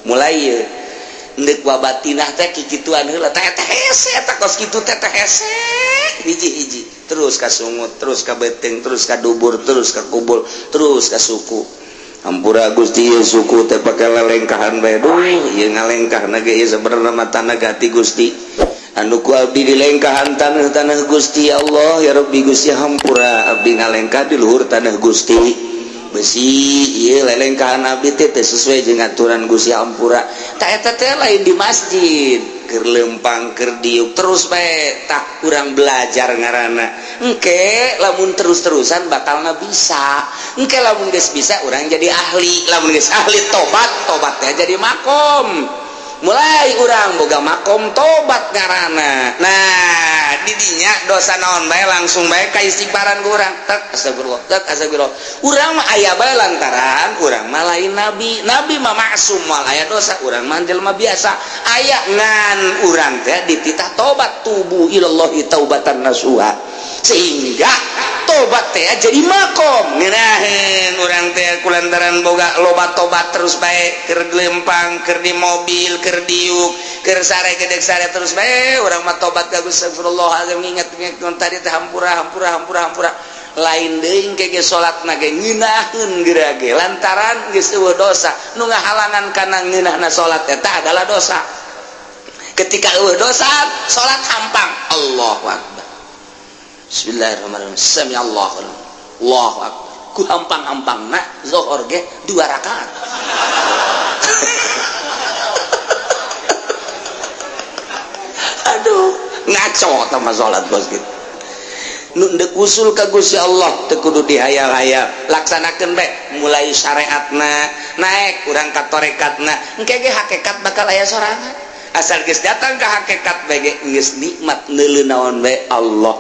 Mulai ye ndek wabatinah teh kikituan heula teh teh hese eta kos kitu teh teh hese hiji-hiji terus ka sungut, terus ka beuteung, terus ka dubur, terus ka kubul, terus ka suku. Hampura Gusti, ieu suku teh pake lelengkahan bae. Duh, ieu ngalengkahna ge ieu sebenarna mah tanah gati Gusti, anu ku abdi dilengkahan tanah-tanah Gusti. Ya Allah, ya Rabbi, Gusti, hampura abdi ngalengkah di luhur tanah Gusti. Besi ieu lelengkahan abdi teh teu sesuai jeung aturan Gusti, hampura. Tah, eta teh lain di masjid, keur lempang, keur diuk, terus bae. Tah, urang belajar ngaranna. Engke lamun terus-terusan bakalna bisa. Engke lamun geus bisa, urang jadi ahli. Lamun geus ahli tobat, tobatnya jadi makom. Mulai urang boga makom tobat ngaranna. Nah, didinya dosa naon bae langsung bae ka istighfaran ku urang, tek astagfirullah, tek astagfirullah. Urang mah aya bae, lantaran urang mah lain nabi. Nabi mah maksum, moal aya dosa. Urang mah jelema biasa, aya, ngan urang teh dititah tobat, tubu ilallahi taubatan nasuha, sehingga tobat teh jadi makom ngeunaheun urang teh kulantaran boga loba tobat. Terus bae keur lempang, keur di mobil, keur diuk, keur sare, gedek sare, terus bae urang mah tobat ka Gusti, astagfirullahalazim, nginget-nginget tadi teh, hampura, hampura, hampura, hampura. Lain deui engke ge salatna ge ngeunaheun geura ge, lantaran geus eueuh dosa. Nu ngahalangan kana ngeunahna salat eta adalah dosa. Ketika eueuh dosa, salat hampang. Allahu akbar, bismillahirrahmanirrahim, sami Allahu, Allahu akbar. Ku hampang-hampangna zohor ge dua rakaat. Aduh, ngaco sama salat bos gitu. Nu ndek usul ka Gusti Allah teu kudu dihayal-hayal, laksanakeun bae. Mulai syariatna naik urang ka torekatna, engke ge hakikat bakal aya sorangan. Asal geus datang ka hakikat bae ge geus nikmat, neuleu naon bae Allah.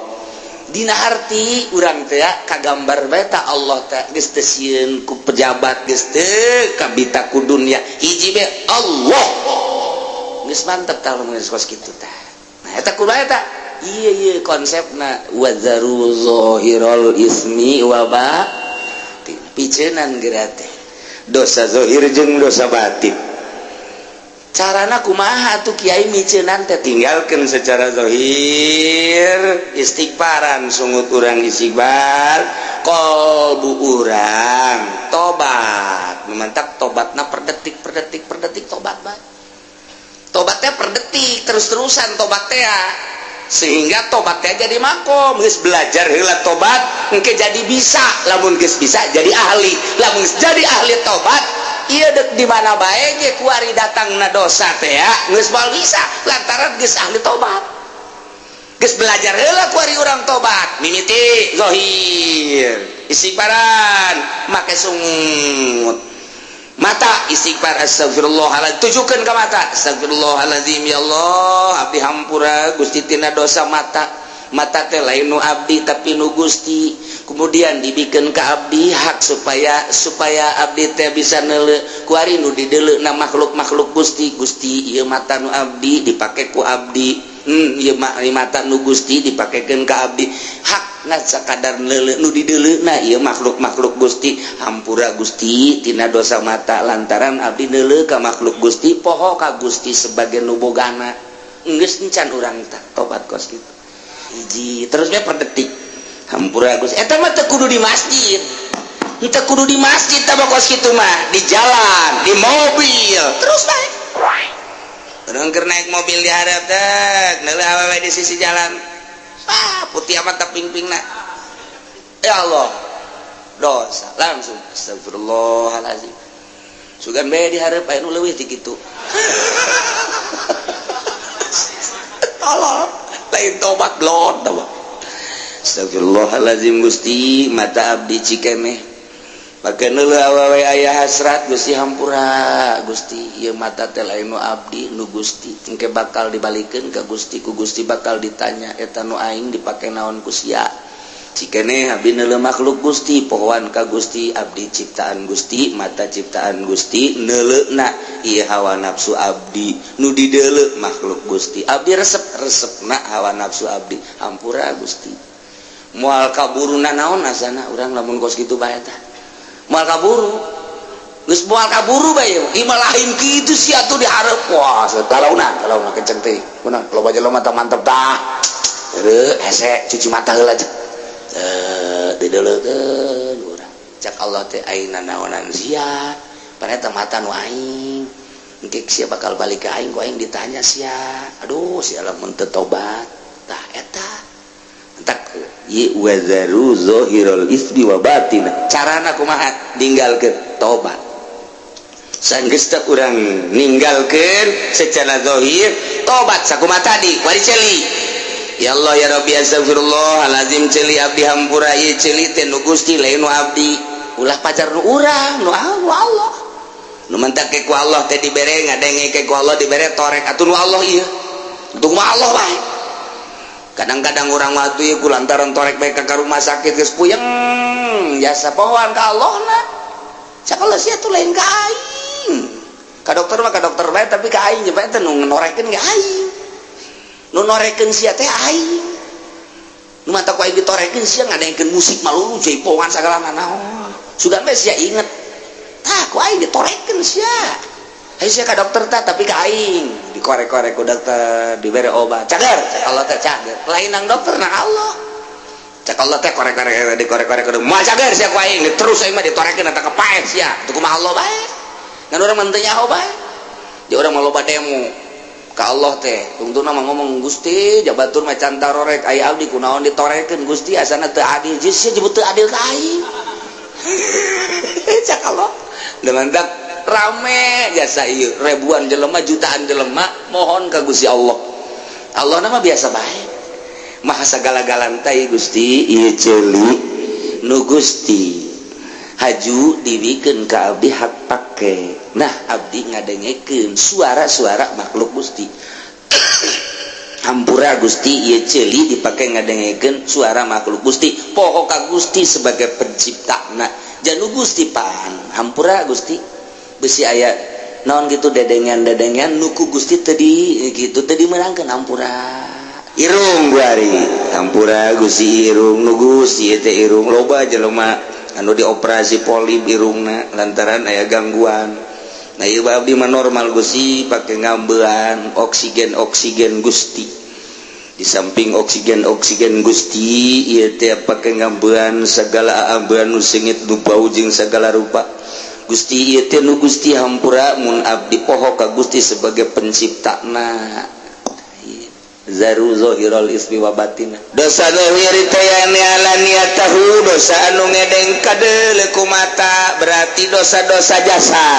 Dina harti urang teh kagambar bae ta Allah teh, geus teu sieun ku pejabat, geus teu kabita ku dunya, hiji bae Allah, geus mantep tah lamun geus kos kitu tah. Nah, eta kumaha eta? Iya, iya, konsepna wazaru zahirul ismi wa batin, piceunan geura teh dosa zahir jeung dosa batin. Carana kumaha tuh, Kiai, miceunan teh? Tinggalkeun secara zahir, istighfaran, sungut urang istighfar, kolbu urang tobat, memantap tobatna per detik, per detik, per detik, tobat bae. Tobatnya per detik, terus-terusan tobat teh, sehingga tobatnya jadi makom. Geus belajar heula tobat, engke jadi bisa. Lamun geus bisa, jadi ahli. Lamun geus jadi ahli tobat, ieu dek di mana bae ge kuari datangna dosa teh ya geus moal bisa, lantaran geus ahli tobat. Geus belajar heula kuari urang tobat, mimiti zahir istighfaran, make sungut mata istighfar, astagfirullahaladzim, tujukan ke mata, astagfirullahaladzim, ya Allah, abdi hampura Gusti tina dosa mata. Mata teh lain nu abdi, tapi nu Gusti. Kemudian dibikin ke abdi hak supaya supaya abdi teh bisa neuleu, kuari nu dideuleu na makhluk-makhluk Gusti. Gusti, ieu mata nu abdi dipake ku abdi. Ieu mata nu Gusti dipakekeun ka abdi, hak ngan sakadar neuleu, nu dideuleu na ieu makhluk-makhluk Gusti. Hampura Gusti tina dosa mata, lantaran abdi neuleu ka makhluk Gusti, poho ka Gusti sebagai nu bogana. Geus encan urang tah tobat kos kitu hiji, terusnya per detik, hampura Gusti. Eta mah teu kudu di masjid, teu kudu di masjid tah kos kitu mah, di jalan, di mobil, terus bae. Urang keur naik mobil, di hareup dek neuleu awewe di sisi jalan, ah, putih amat ping-pingna. Ya Allah, dosa, langsung astagfirullahalazim. Sugan bae di hareup aya nu leuwih ti kitu. Allah, lain tobat, blon tobat. Astagfirullahalazim, Gusti, mata abdi cikemeh pake neuleuh awewe, aya hasrat. Gusti, hampura Gusti, ieu mata teh lain nu abdi, nu Gusti. Engke bakal dibalikeun ka Gusti, ku Gusti bakal ditanya, eta nu aing dipake naon ku sia? Cikene abdi neuleuh makhluk Gusti, pohoan ka Gusti, abdi ciptaan Gusti, mata ciptaan Gusti, neuleuhna ieu hawa nafsu abdi, nu dideuleu makhluk Gusti, abdi resep, resepna hawa nafsu abdi. Hampura Gusti. Moal kaburu naon asana urang lamun kos kitu bae tah, moal kaburu. Geus moal kaburu bae imah lain kitu sia tuh dihareup. Wah, lalauna lalauna kenceng teh. Kunaon loba jelema mata mantep tah. Heueuh, hese cuci mata heula aja. Teu dideuleukeun urang. Cak Allah teh ayeuna naonan sia. Paneta mata nu aing. Engke sia bakal balik ka aing, ku aing ditanya sia. Aduh, sia lamun teu tobat. Tah eta. Entak ye wazaru zahirul ismi wa batin. Carana kumaha? Ninggalkeun tobat. Sanggeus teh urang ninggalkeun secara zahir, tobat sakumaha tadi, wari ceuli. Ya Allah ya Rabbi, astagfirullahalazim, ceuli abdi hampura, ieu ceuli teh nu Gusti, lain nu abdi. Ulah pacar nu urang, nu Allah. Nu mentak ke ku Allah teh dibere ngadenge ke ku Allah dibere torek atuh nu Allah ieu. Untung mah Allah bae. Kadang-kadang orang waktu ieu ku lantaran torek bae ka rumah sakit geus puyeng jasa pohoan ka Allah na. Cak Allah sia tuh lain ka aing. Ka dokter mah ka dokter bae, tapi ka aing bae teh nu norekeun ge aing. Nu norekeun sia teh aing. Nu mata ku aing ditorekeun sia ngadengkeun musik malulu jaipongan sagala nanaon. Sugan bae sia inget. Tah ku aing ditorekeun sia. Hayu sia ka dokter tah, tapi ka aing dikorek-korek ku dokter, dibere obat. Cager, cak Allah teh cager. Lain nang dokter, nang Allah. Cak Allah teh korek-korek, dikorek-korek kudu moal cager sia ku aing, terus aing mah ditorekeun eta kepaeh sia. Teu kumaha Allah bae. Ngan urang mah teu nyaho bae. Di urang mah loba demo ka Allah teh. Tungtuna mah ngomong, Gusti, jabatur mah can tarorek aya abdi kunaon ditorekeun Gusti, asana teu adil. Geus sia jebut teu adil ka aing. Cak Allah. Dengan tak rame jasa ieu ribuan jelema, jutaan jelema mohon ka Gusti Allah. Allah nama biasa bae. Maha sagala-galana teh Gusti, ieu ceuli nu Gusti haju dibikeun ka abdi hak pake. Nah, abdi ngadengekeun suara-suara makhluk Gusti. Hampura Gusti, ieu ceuli dipake ngadengekeun suara makhluk Gusti. Poho ka Gusti sebagai penciptana. Janu Gusti pan hampura Gusti, besi aya naon gitu dedengan-dedengan nuku Gusti tadi gitu tadi meulangkeun, hampura. Irung guari hampura Gusti, irung nu Gusti teh irung loba jelema anu dioperasi polip irungna lantaran aya gangguan. Nah, ieu abdi mah normal Gusti, pake ngambean oksigen oksigen Gusti. Di samping oksigen oksigen Gusti, ieu teh pake ngambean segala ambean nu sengit, nu bau jeung segala rupa Gusti. Ieu teh nu Gusti, hampura mun abdi poho ka Gusti sebagai penciptana. Zaru zahirul ismi wa batina. Dosa zahir teh yani alaniyatahu, dosa anu ngedeng kadeuleu ku mata, berarti dosa-dosa jasa,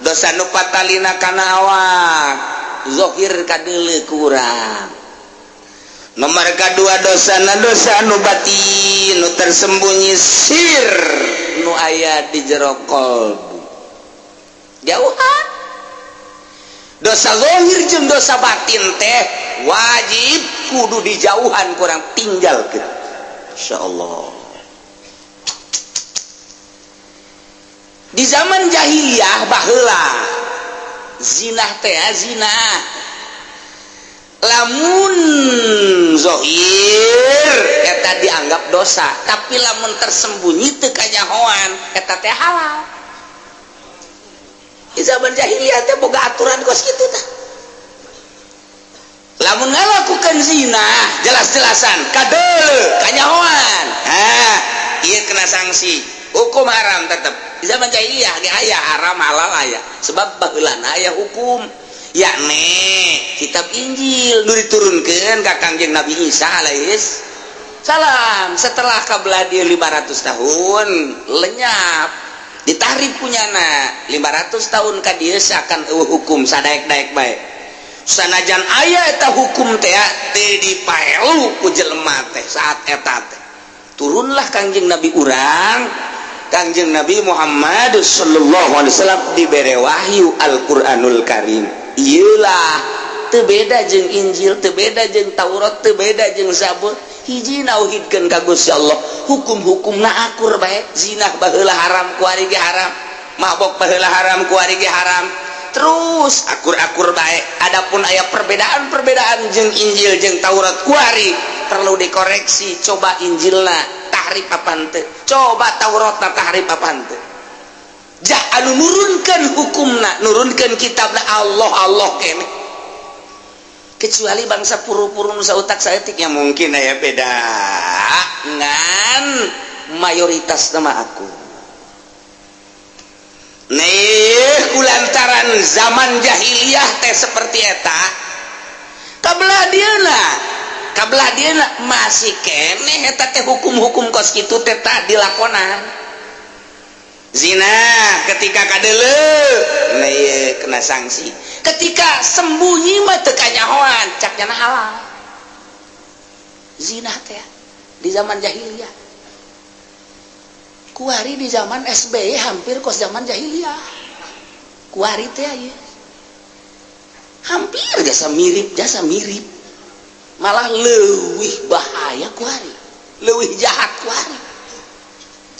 dosa nu patalina kana awak zahir kadeuleu ku urang. Nomor kedua, dosa na dosa nu batin, nu tersembunyi, sir nu aya di jero kolbu. Jauhan dosa zahir jeung dosa batin teh wajib kudu dijauhan, kurang tinggalkeun insyaallah. Di zaman jahiliyah baheula zinah teh zina lamun zahir eta dianggap dosa, tapi lamun tersembunyi teu kanyahoan eta teh halal. Di zaman jahiliyah teh boga aturan kos kitu tah. Lamun ngalakukan zina jelas-jelasan kadeuleu kanyahoan, ha ieu kena sanksi hukum haram tetep. Di zaman jahiliyah ge aya haram halal aya, sebab baheulana aya hukum, yakni kitab Injil nu diturunkeun ka Kangjeng Nabi Isa alaihis salam. Setelah kabelah dia 500 tahun lenyap, ditarik punyana 500 tahun ka dieu seakan eueuh hukum sadaek-daek bae. Sanajan aya eta hukum teh teu dipaelu ku jelema teh. Saat eta teh turunlah Kangjeng Nabi urang, Kangjeng Nabi Muhammad sallallahu alaihi wasallam, dibere wahyu Al-Qur'anul Karim. Iyalah teu beda jeung Injil, teu beda jeung Taurat, teu beda jeung Zabur, hiji nauhidkeun ka Gusti Allah. Hukum-hukumna akur bae. Zina baheula haram, kuari ge haram. Mabok baheula haram, kuari ge haram. Terus akur-akur bae. Adapun aya perbedaan-perbedaan jeung Injil jeung Taurat kuari perlu dikoreksi. Coba Injilna tahrif apa henteu, coba Tauratna tahrif apa henteu. Ja anu nurunkan hukumna, nurunkan kitabna Allah, Allah kene. Kecuali bangsa puru-puru nu sautak saeutik ya mungkin aya beda, ngan mayoritas nama aku. Nih, kulantaran zaman jahiliyah teh seperti eta, kabelah dieuna, kabelah dieuna masih keneh eta teh hukum-hukum kos kitu teh tak dilakonan. Zina ketika kadeuleu, nah ieu kena sanksi. Ketika sembunyi mah teu kanyahoan, cak nyana halal. Zina teh di zaman jahiliyah. Kuari di zaman SBY hampir kos zaman jahiliyah. Kuari teh ieu hampir jasa mirip, jasa mirip, malah leuwih bahaya kuari, leuwih jahat kuari.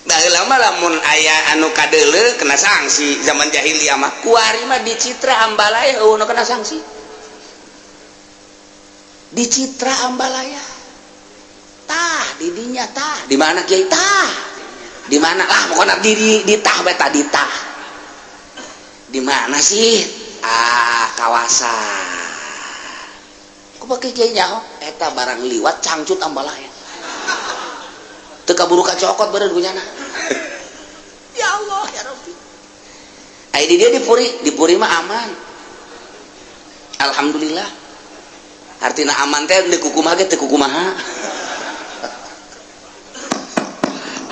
Baheula mah lamun aya anu kadeuleu kena sanksi zaman jahiliyah mah. Kuari mah di Citra Ambalaya euweuh nu kena sanksi. Di Citra Ambalaya tah di dinya, tah di mana, kiai? Tah di mana lah pokoknya, di tah beta, di tah di mana sih? Ah, kawasan ku pakai kiai nyaho eta barang liwat cangcut Ambalaya teu kaburu kacokot beureun ku nyana. Ya Allah, ya Rabbi. Ai di dia di Puri, di Puri mah aman, alhamdulillah. Artinya aman teh teu kukumaha ge teu kukumaha.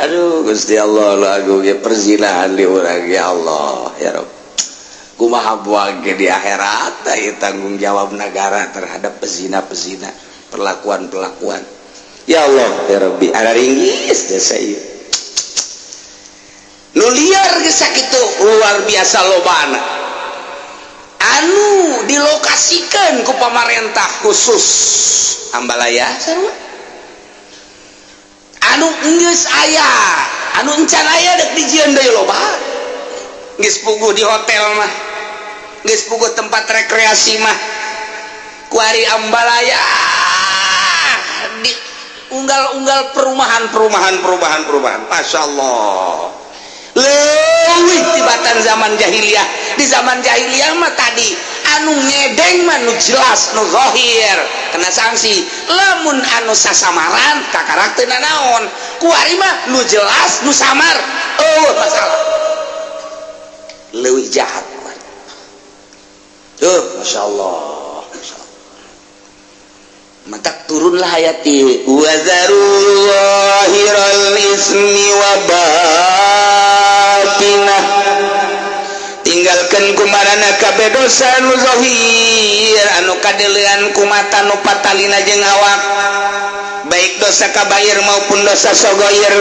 Aduh, Gusti Allah, lu agung ge perzinahan di urang. Ya Allah, ya Rabb, kumaha buang ge di akhirat teh tanggung jawab negara terhadap pezina-pezina, perlakuan-perlakuan. Ya Allah, ya Rabbi, ada ringgis desa ieu nu liar geus sakitu luar biasa lobana anu dilokasikan ku pamarentah khusus Ambalaya sarua anu geus aya, anu encan aya dek dijieun deui loba. Geus puguh di hotel mah, geus puguh tempat rekreasi mah. Kuari Ambalaya di unggal-unggal perumahan, perumahan, perumahan, perumahan. Masya Allah, leuwih tibatan zaman jahiliyah. Di zaman jahiliyah mah tadi anu ngedeng mah nu jelas, nu zahir kena sanksi. Lamun anu sasamaran kakarak teu nanaon. Kuari mah nu jelas, nu samar, oh masalah, leuwih jahat kuari. Tuh, Masya Allah, Masya Allah. Maka turunlah ayat وذروا ظاهر الإثم وباطنه, tinggalkan kumarana kabeh dosa nu zahir anu kadeulean ku mata, nu patalina jeung awak, baik dosa kabair maupun dosa sogoir,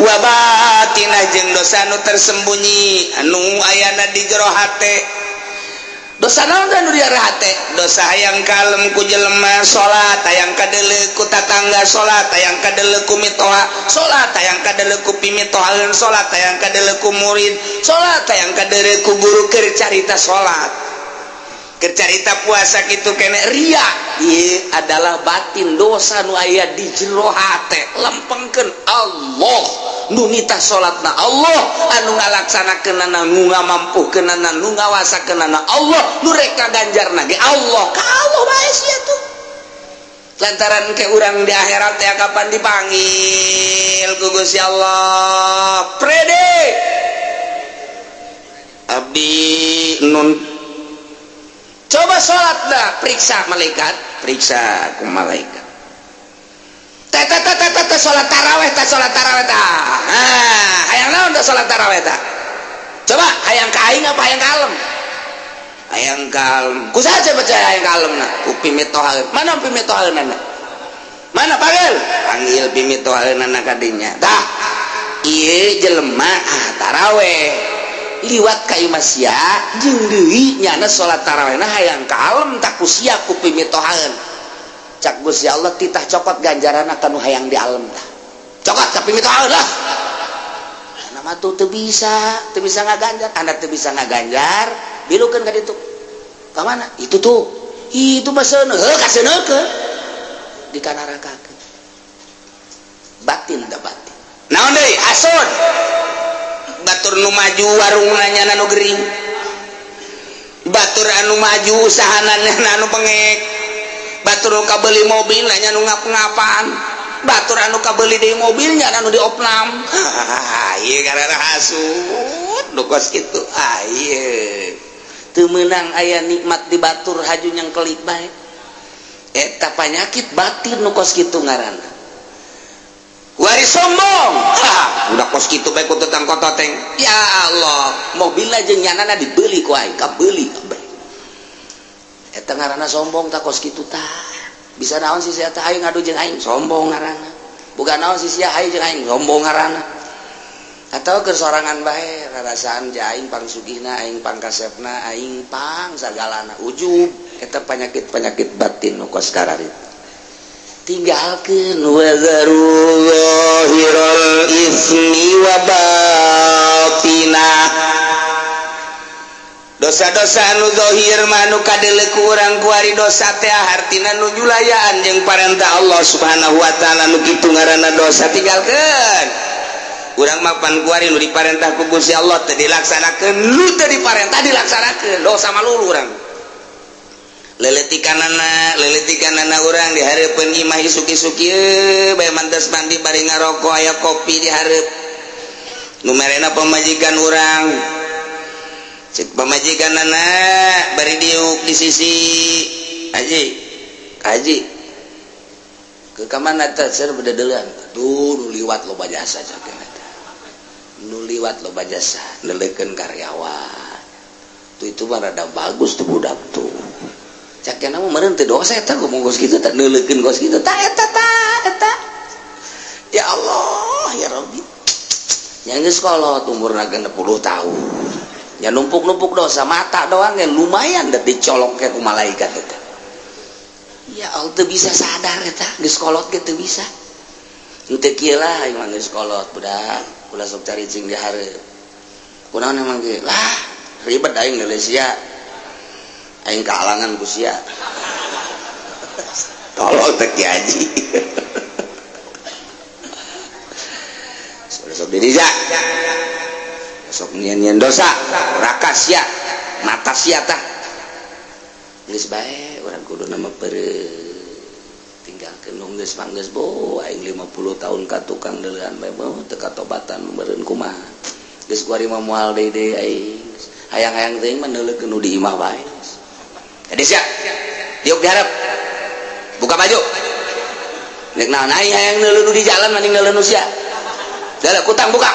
وباطنه jeung dosa anu tersembunyi anu ayana di jero hate. Dosa naon nu di jero hate? Dosa hayang kalem ku jelema salat, hayang kadeuleu ku tatangga salat, hayang kadeuleu ku mitoha salat, hayang kadeuleu ku pimitohaeun salat, hayang kadeuleu ku murid salat, hayang kadeuleu ku guru keur carita salat, keur carita puasa kitu kene ria. Ieu adalah batin, dosa nu aya di jero hate. Lempengkeun, Allah nu nitah salatna, Allah anu ngalaksanakeunana, nu ngamampuhkeunana, nu ngawasakeunana, Allah nu rek ngaganjarna ge Allah. Ka Allah bae sia tuh, lantaran ke urang di akhirat ya kapan dipanggil ku Gusti Allah, "Prede abdi nun, coba salat dah." Periksa malaikat, periksa ku malaikat. Teh teh teh teh teh, salat taraweh teh, salat taraweh teh. Ah, hayang naon teh salat taraweh teh? Coba, hayang ka aing apa hayang kalem? Hayang kalem. Ku saha percaya hayang kalem? Nah, ku pimitohaeun. Mana pimitohaeunana? Mana? Panggil, panggil pimitohaeunana kadinya. Tah, ieu jelema ah taraweh liwat ka imah sia jeung deui nyana salat tarawehna hayang kalem tak ku sia, ku pimitohaeun. Cak Gusti Allah, titah cokot ganjaran kanu hayang di alam tah, cokot ka pimitohaeun lah. Nama tuh teu bisa, teu bisa ngaganjar. Anda teu bisa ngaganjar, bilukeun ka ditu. Ka mana itu tuh? Itu mah seuneu, heuh, kaseuneukeun di kanarakakeun. Batin da batin. Naon deui? Hasud. Batur nu maju warungna nyana nu gering, batur anu maju usahana nyana anu pengek, batur nu kabeli mobil nya nu ngap-ngapan, batur anu kabeli deui mobil nya anu diopnam. Ieu karena hasud nu kos kitu. Ah, ieu teu meunang aya nikmat di batur, haju nyangkelik bae. Eta panyakit batin nu kos kitu ngaranna. Wari sombong, ha, udah kos kitu bae ku tetang kototeng. Ya Allah, mobil aja nyanana dibeli ku aing, kabeli kabeh. Eta ngaranna sombong tak kos kitu tah. Bisa naon sih sia teh, aing ngadu jeung aing, sombong ngaranna. Bukan naon sih sia, aing jeung aing, sombong ngaranna. Atau keur sorangan bae rarasaan ja aing pangsugihna, aing pangkasepna, aing pang sagalana, ujub. Eta penyakit-penyakit batin nu kos kararitu. Tinggalkeun, wadzaru zahiral ismi wa batinah. Dosa-dosa anu zahir mah anu kadeuleu ku urang kuari dosa teh, hartina nu nyulayaan jeung parentah Allah Subhanahu wa taala, nu kitu ngaranna dosa, tinggalkeun. Urang mah pan kuari nu diparentah ku Gusti Allah teu dilaksanakeun, nu teu diparentah dilaksanakeun, dosa malulu urang. Leletikanana, leletikanana urang di hareupeun imah isuk-isuk ieu bae, mantas mandi bari ngarokok, aya kopi di hareup nu merena pamajikan urang. Cek pamajikanana bari diuk di sisi, "Haji, haji, ke kamana teh?" "Ser bededeulan tuh, nu liwat loba jasa." Cek eta, "Nu liwat loba jasa, neuleukeun karyawan tuh, itu mah rada bagus tuh budak tuh." Cek mah meureun teu dosa eta ngomong kos kitu teh, neuleukeun kos kitu tah, eta tah eta. Ya Allah, ya Rabbi, yang geus kolot umurna 60 tahun ya numpuk-numpuk dosa, mata doang yang lumayan dah dicolok ke ku malaikat eta. Ya Allah, teu bisa sadar eta, geus kolot ge teu bisa. Henteu kieu lah, aing mah geus kolot, budak ulah sok caricing di hareup. Kunaon emang ge lah, ribet aing deuleu sia, aing kahalangan ku sia. Tolol teh Ki Haji. Sok diri sia, sok nyian-nyian dosa, raka sia, mata sia tah. Geus bae urang kudu nama peureut, tinggalkeun nu geus mah geus. Bo aing 50 tahun ka tukang deuleuan bae, bo teu katobatan meureun kumaha. Geus kuari mah moal deui deui aing, hayang-hayang teuing mah neuleukeun nu di imah bae. Jadi sia diuk diharap, buka baju. Nek naon aing hayang neuleuh nu di jalan mending neuleuh nu sia. Dalah kutang buka.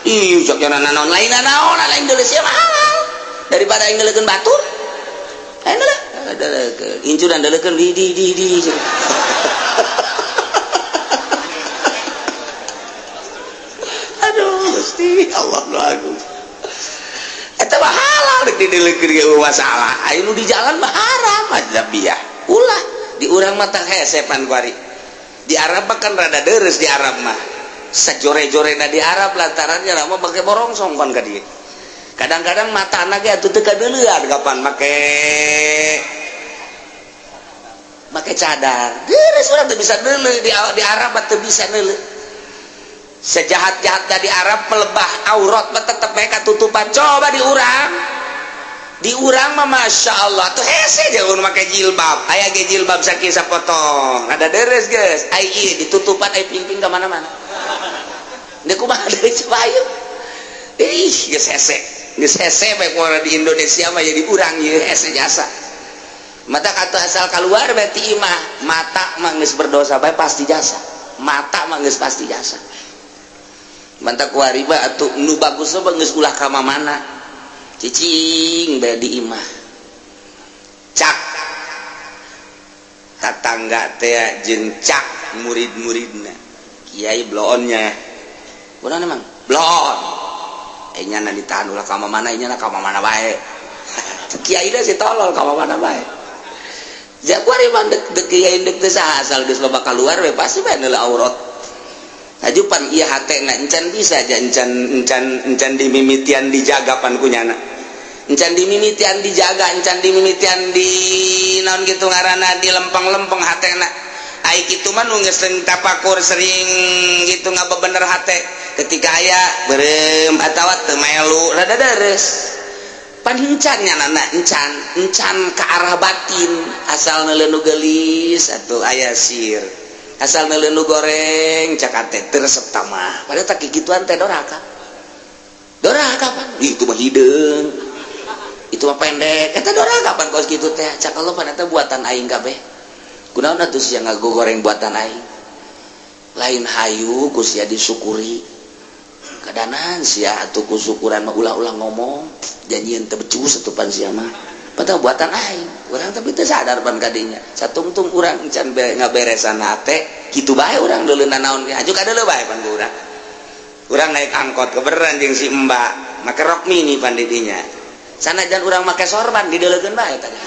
Ih, cok jana naon lain naon lain deuleuh sia mah halal daripada aing neuleukeun batur. Aing deuleuh deuleukeun incuran, deuleukeun di di di. Aduh Gusti Allah nu agung, eta mah halal rek dideuleukeun ge masalah, aya nu di jalan mah haram aja. Ulah di urang mah tah hese pan kuari. Di Arab mah kan rada deres, di Arab mah sajore-jorena di Arab lantarannya lama pakai borongsong pan ka dieu. Kadang-kadang mata ge atuh teu kadeuleuan kapan make make cadar deres, urang teu bisa deuleu. Di Arab mah teu bisa deuleu. Sejahat-jahatnya di Arab, pelebah aurat mah tetep mereka tutupan. Coba di urang, di urang mah masya Allah tuh hese jangan make jilbab, aya ge jilbab sakieu sapotong ada deres geus, ai ieu ditutupan, ai pingping ka mana-mana. Deuk kumaha deui coba ayo? Ih, geus hese, geus hese bae moal di Indonesia mah, jadi urang ieu hese jasa mata kata asal keluar berarti imah mata mah geus berdosa bae, pasti jasa mata mah geus pasti jasa. Mantap kuari mah atuh nu bagus mah geus ulah ka mana, cicing bae di imah. Cak tatangga teh jeung cak murid-muridna, "Kiai bloonnya kunaon emang bloon?" Nya ditahan ulah ka mana, nya ka mana bae. Kiai si tolol ka mana bae. Ja kuari mah dek dek kiai dek teu saha, asal geus loba kaluar we pasti bae neuleuh aurat. Hajupan ieu hatena encan bisa aja, encan encan encan dimimitian dijaga pan kunyana, encan dimimitian dijaga, encan dimimitian di naon gitu ngaranna, di lempeng-lempeng hatena. Ai kitu mah nu geus sering tapakur, sering gitu ngabebener hate. Ketika aya beureum atawa teu melu, rada deres. Pan encan nya, encan encan ke arah batin. Asal neuleuh nu geulis atuh aya sir, asal neuleuh nu goreng cak teh teu resep tamah. Padahal tak kikituan teh doraka, doraka pan. Itu mah hideung, itu mah pendek, eta doraka pan. Kos kitu teh cak Allah pan eta buatan aing kabeh. Kunaon atuh sia ngagoreng buatan aing? Lain hayu ku sia disyukuri kadanan sia atuh. Ku syukuran mah ulah-ulah ngomong janjian teu becus atuh pan sia mah. Padahal buatan aing urang, tapi teu sadar pan kadinya. Satungtung urang encan ngaberesan hate kitu bae, urang deuleuna naon ge aju kadeuleu bae pan. Urang urang naik angkot keberan jeung si mbak make rok mini pan didinya. Sanajan urang make sorban, dideuleukeun bae tadi.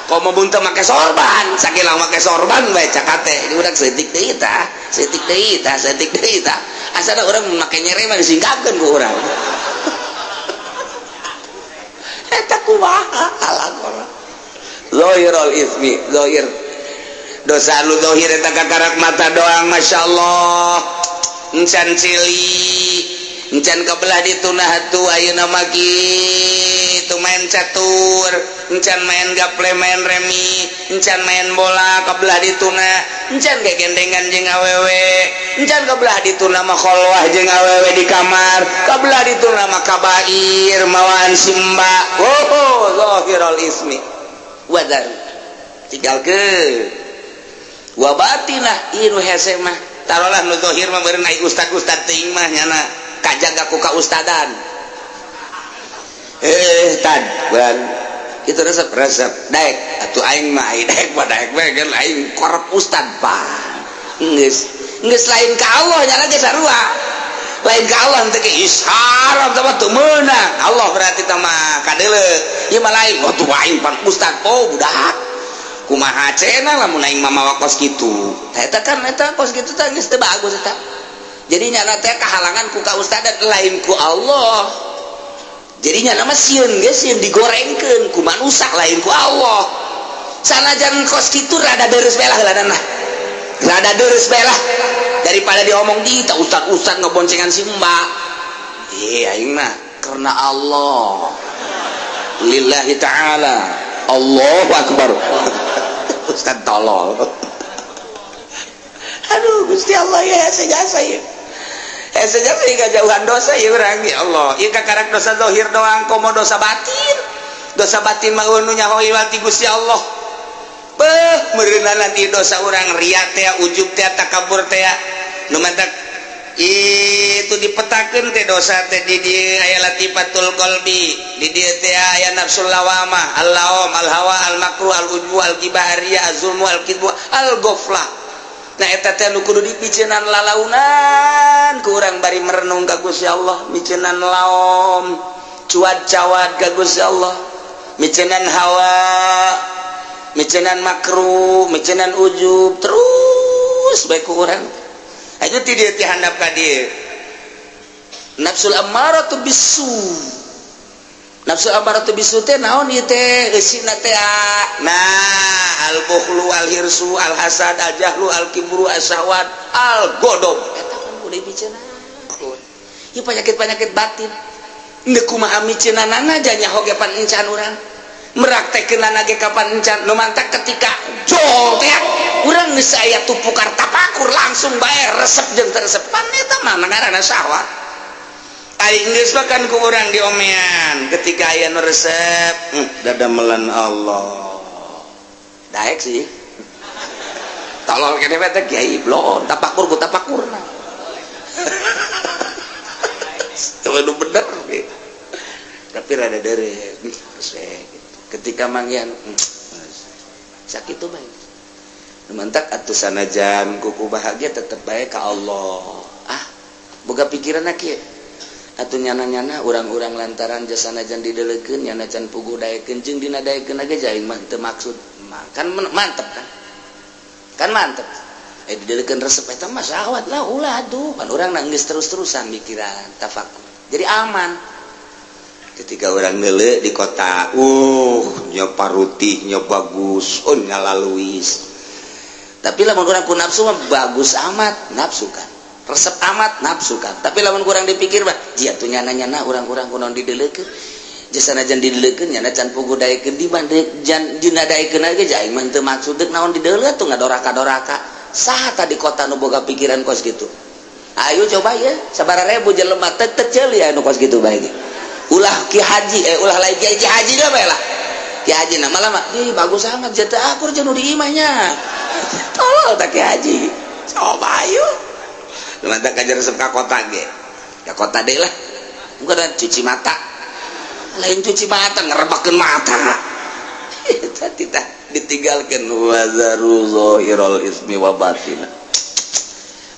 Komo mun teu make sorban, sakilang make sorban bae cak hate di urang, saeutik deui tah, saeutik deui tah, saeutik deui tah. Asana urang make nyere mah disingkapkeun ku urang. Eta kumaha alakor zahirul ismi, zahir dosa lu zahir eta kakarak mata doang. Masya Allah, encan cili, encan kebelah ditunah atuh. Ayeuna mah kitu, main catur encan, main gaple, main remi encan, main bola kebelah dituna encan, gegendengan jeung awewe encan, kebelah dituna mah kholwah jeung awewe di kamar, kebelah dituna mah kabair mawaan simba. Oh, zahirul ismi wadar tinggalkeun wa batinah. Ieu nu hese mah tarolah nu zahir mah meureun ai ustad-ustad teuing mah nyana kajaga ku kaustadan. Eh, tad bulan itu resep resep daek atuh aing mah. Ai daek mah daek we kan aing korep ustad pan. Geus geus lain ka Allah nyana ge sarua, lain ka Allah teh ge haram teh mah, teu meunang Allah berarti teh mah kadeuleu. Ieu mah lain, oh tuh aing pan ustad. Oh budak, kumaha cenah lamun aing mah mawa kos kitu? Tah eta kan, eta kos kitu teh geus teu bagus eta. Jadi nyana teh kahalangan ku kaustadan, lain ku Allah. Jadi nyana mah sieun ge sieun digorengkeun ku manusia, lain ku Allah. Sanajan kos kitu rada deres bae lah heula, rada deres bae lah daripada diomong di tak ustad-ustad ngeboncengan si mbak. Iya, aing mah karena Allah, lillahi ta'ala. Allahu akbar, ustad tolol. Aduh Gusti Allah, ya sejasa ya sejasa jauhan dosa ya urang. Ya Allah, ieu kakarak dosa zahir doang, komo dosa batin. Dosa batin mah nu nyaho ti Gusti Allah. Beuh, meureunana di dosa urang riya teh, ujub teh, takabur teh, nu mantak itu dipetakeun teh dosa teh. Di dieu aya latifatul qalbi, di dieu teh aya nafsul lawamah, al-laum, al-hawa, al-makruh, al-ujbu, al-ghibah, ar-riya, az-zulmu, al-kidbu, al-ghaflah. Nah, eta teh nu kudu dipiceunan lalaunan ku urang bari merenung ka Gusti Allah, miceunan laom, cuad cawad ka Gusti Allah, miceunan hawa, miceunan makruh, miceunan ujub terus bae ku urang. Aja ti dieu, ti handap ka dieu, nafsul ammaratu bisu. Nafsu ammaratu bisu teh naon ieu teh eusina teh? Nah, al bukhlu, al hirsu, al hasad, al jahlu, al kibru, al syahwat, al godob. Eta kan kudu dipiceunan ieu penyakit-penyakit batin. Ndek kumaha miceunanana nyaho ge pan encan urang meraktekeunana ge kapan encan. Nu mantak ketika jol teh urang geus aya tupukar tapakur, langsung bae resep jeung teu resep pan eta mah ngaranna syahwat. Ari geus mah kan ku urang diomean ketika aya nu resep, dadamelan Allah daek sih tolol kene teh kiai blon tapakur ku tapakurna. Itu bener gitu. Tapi rada dere gitu. Ketika manggihan sakit tuh baik mantak atuh. Sanajan kuku bahagia tetep baik ke Allah. Ah, boga pikiran kieu atuh nyana-nyana urang-urang lantaran jasa sanajan didelekeun nyana can puguh daekeun jeung dina daekeun ge aing mah teu maksud kan mantep kan, kan mantep. Eh, didelekeun resep, eta mah syahwat lah. Ulah atuh kan urang nangis terus-terusan mikiran tafakur jadi aman. Ketika orang nele di kota, nyoba rutihnya bagus, oh ngalaluis, tapi lamun urang ku nafsu mah bagus amat nafsu kan. Resep amat nafsu kan, tapi lamun kurang dipikir mah jia tuh nyana-nyana urang-urang kunaon dideleukeun jasa najan dideleukeun, nyana can puguh daekeun di bandek jan dina daekeun ge aing mah teu maksud deuk naon dideuleu tuh ngadoraka-doraka. Saha tadi kota nu boga pikiran kos gitu? Ayo coba ya, sabaraha ribu jelema teu teu ceuli anu kos gitu bae ge. Ulah ki haji, eh, ulah lain kiai, ki haji dah bae lah. Ki haji nama lama ih bagus amat jatah akur jeung nu di imahnya. Tolol tak ki haji? Coba ayo. Mantap kajar resep ka kota ge. Ka kota deh lah. Bukan cuci mata. Lain cuci mata, ngerebakeun mata. Eta titah ditinggalkeun wazaru zahiral ismi wa batina.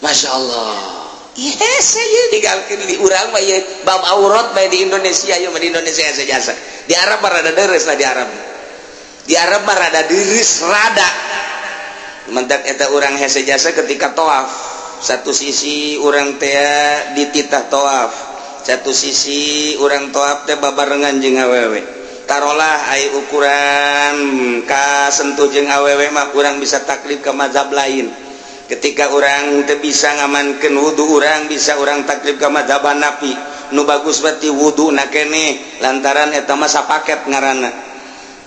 Masya Allah. Yes, saya ditinggalkeun di urang mah ieu bab aurat bae di Indonesia ieu mah, di Indonesia jasa. Di Arab mah rada deres lah di Arab. Di Arab mah rada deres rada. Mentak eta urang hese jasa ketika toaf. Satu sisi urang teh dititah toaf. Satu sisi urang toaf teh babarengan jeung awewe. Tarolah ai ukuran kasentuh jeung awewe mah urang bisa taklid ke mazhab lain. Ketika orang teu bisa ngamankeun wudu, urang bisa urang taklid ke mazhab Hanafi. Nu bagus berarti wudu na keneh lantaran eta mah sapaket ngaranna.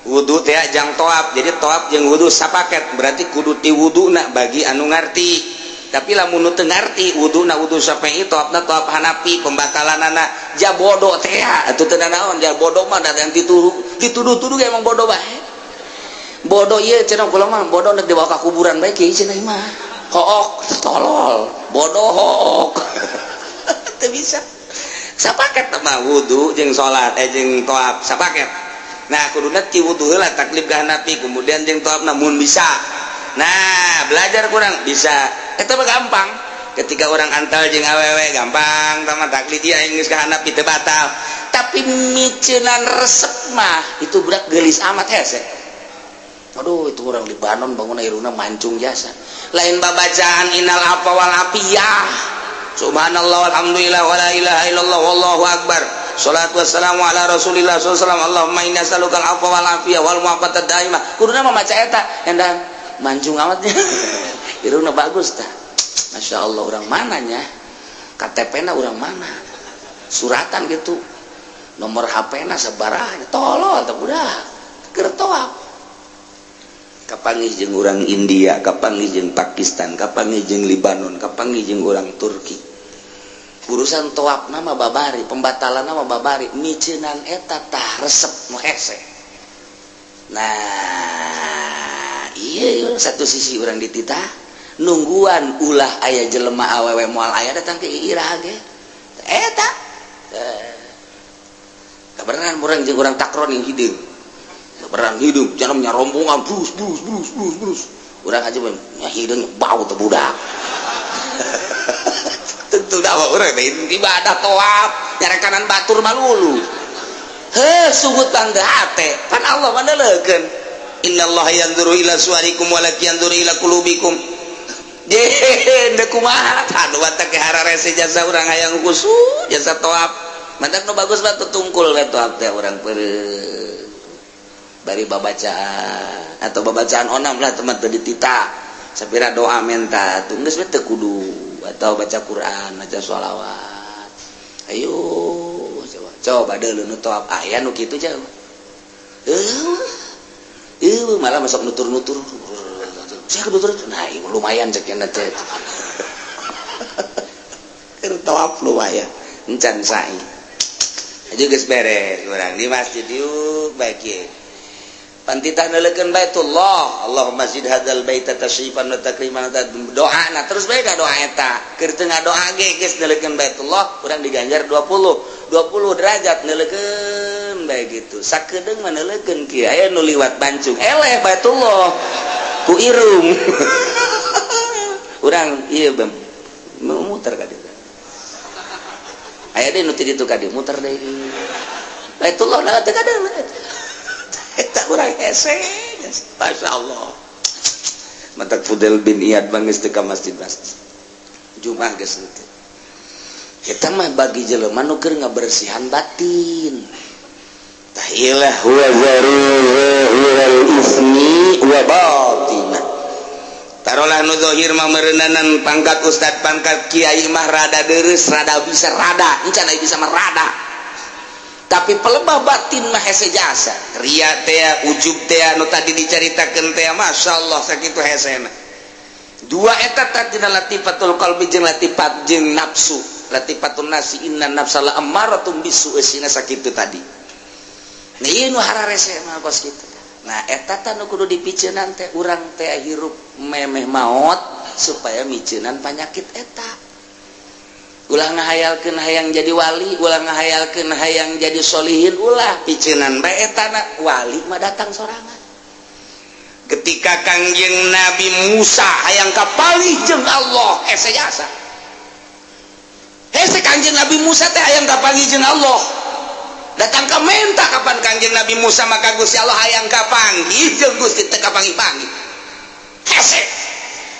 Wudu teh jang toaf, jadi toaf jeung wudu sapaket, berarti kudu ti wuduna bagi anu ngarti. Tapi lamun nu teu ngarti, wuduna wudu Syafi'i, toafna toaf Hanafi, pembatalanana ja bodoh teh atuh teu naon. Ja bodoh mah da yang dituduh dituduh-tuduh emang bodoh bae. Bodoh ieu cenah kula mah bodoh nek dibawa ka kuburan bae kieu cenah mah. Hook tolol, bodoh hook. Teu bisa. Sapaket mah wudu jeung salat, eh, jeung toaf sapaket. Nah, kuduna ti wudu heula taklid ka Hanafi, kemudian jeung toaf namun bisa. Nah, belajar kurang bisa. Eta mah gampang. Ketika orang antal jeung awewe gampang tama taklid dia geus ka Hanafi teu batal. Tapi miceunan resep mah itu budak geulis amat hese. Aduh, itu orang Libanon bangun irungna mancung jasa. Lain babacaan innal afwa wal afiyah. Subhanallah, alhamdulillah, wala ilaha illallah, wallahu akbar. Salatu wassalamu ala Rasulillah sallallahu alaihi wasallam. Allahumma inna as'aluka al-afwa wal afiyah wal mu'afata daimah. Kuduna mah maca eta, endang mancung amatnya. Irungna bagus tah. Masya Allah, orang mananya? KTP na orang mana? Suratan gitu. Nomor HP na sabaraha? Tolol tah budak. Keur toaf. Kapanggih jeung urang India, kapanggih jeung Pakistan, kapanggih jeung Libanon, kapanggih jeung urang Turki. Urusan toaf nama babari, pembatalan nama babari, miceunan eta tah resep nu hese. Nah, iya satu sisi orang dititah nungguan ulah aya jelema awewe moal aya datang ke iraha ge. Eta. Eh. Kabeneran urang jeung urang takron yang hideung. Kabeneran hideung, jangan rombongan brus brus brus brus brus. Urang aja nya hideung bau teh budak. Tentu dah urang teh ibadah toaf, nyarekanan batur malulu. Heh, sungut bangga hate. Pan Allah mah neuleukeun. Innallaha yanzuru ila suwarikum walakin yanzuru ila qulubikum. Je, deuk kumaha? Aduh, teh hararese jasa urang hayang khusyuk jasa toaf. Mantak nu bagus mah tungkul we toaf teh urang peureum. Bari babacaan atau babacaan onam lah teman teu ditita. Sapira doa menta tuh geus we teu kudu atau baca Quran, baca sholawat. Ayo coba coba deuleu nu toaf aya nu kitu jauh. Malah masuk nutur-nutur. Saya nutur, nah lumayan cek teh. Keur tawaf lumayan. Encan sa'i. Aja geus beres urang di masjid yuk baik ye. Pantitah neuleukeun Baitullah, Allahumma zid hadzal baita tasyrifan wa takriman, doa na terus bae doa eta. Keur teu ngadoa ge geus neuleukeun Baitullah, urang diganjar 20 20 derajat neuleukeun bae gitu. Sakedeung mah neuleukeun kieu aya nu liwat bancung. Eleh Baitullah ku irung. Urang ieu muter ka ditu. Aya deui nu ti ditu ka dieu muter deui. Baitullah na teu kadang. Eta urang hese. Masya Allah. Matak Fudail bin Iyad bangis teu ka masjid-masjid. Jumat geus teu. Kita mah bagi jelema nu keur ngabersihan batin. Tahilah wa zaru zahirul ismi wa batinah. Tarolah nu zahir mah meureunanan pangkat ustad, pangkat kiai mah rada deres, rada bisa, rada encan bisa mah rada, tapi pelebah batin mah hese jasa. Ria teh, ujub teh, nu tadi dicaritakeun teh, masyaallah sakitu hesena. Dua eta tadina, latifatul qalbi jeung latifat jeung nafsu, latifatun nafsi, inna nafsa la ammaratum bisu, eusina sakitu tadi. Nah, ieu nu hararese mah kos kitu. Nah, eta tah nu kudu dipiceunan teh, urang teh hirup memeh maot supaya miceunan panyakit eta. Ulah ngahayalkeun hayang jadi wali, ulah ngahayalkeun hayang jadi solihin, ulah, piceunan bae eta na. Wali mah datang sorangan. Ketika Kangjeng Nabi Musa hayang kapanggih jeung Allah, hese jasa, hese. Kangjeng Nabi Musa teh hayang kapanggih jeung Allah, datang ke menta kapan Kangjeng Nabi Musa, maka Gusti Allah hayang kapanggih jeung Gusti teu kapanggih-panggih, hese.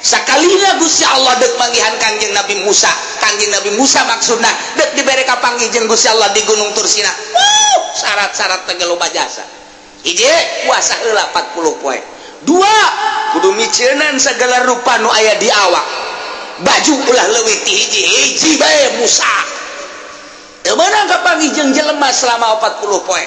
Sakalina Gusti Allah dek manggihan Kangjeng Nabi Musa, Kangjeng Nabi Musa maksudna dek dibere kapanggih jeung Gusti Allah di Gunung Tursina, syarat-syarat teh loba jasa. Hiji, puasa heula 40 poe. Dua, kudu miceunan segala rupa nu aya di awak, baju ulah leuwih ti hiji. Hiji bae Musa teu meunang kapanggih jeung jelema selama 40 poe.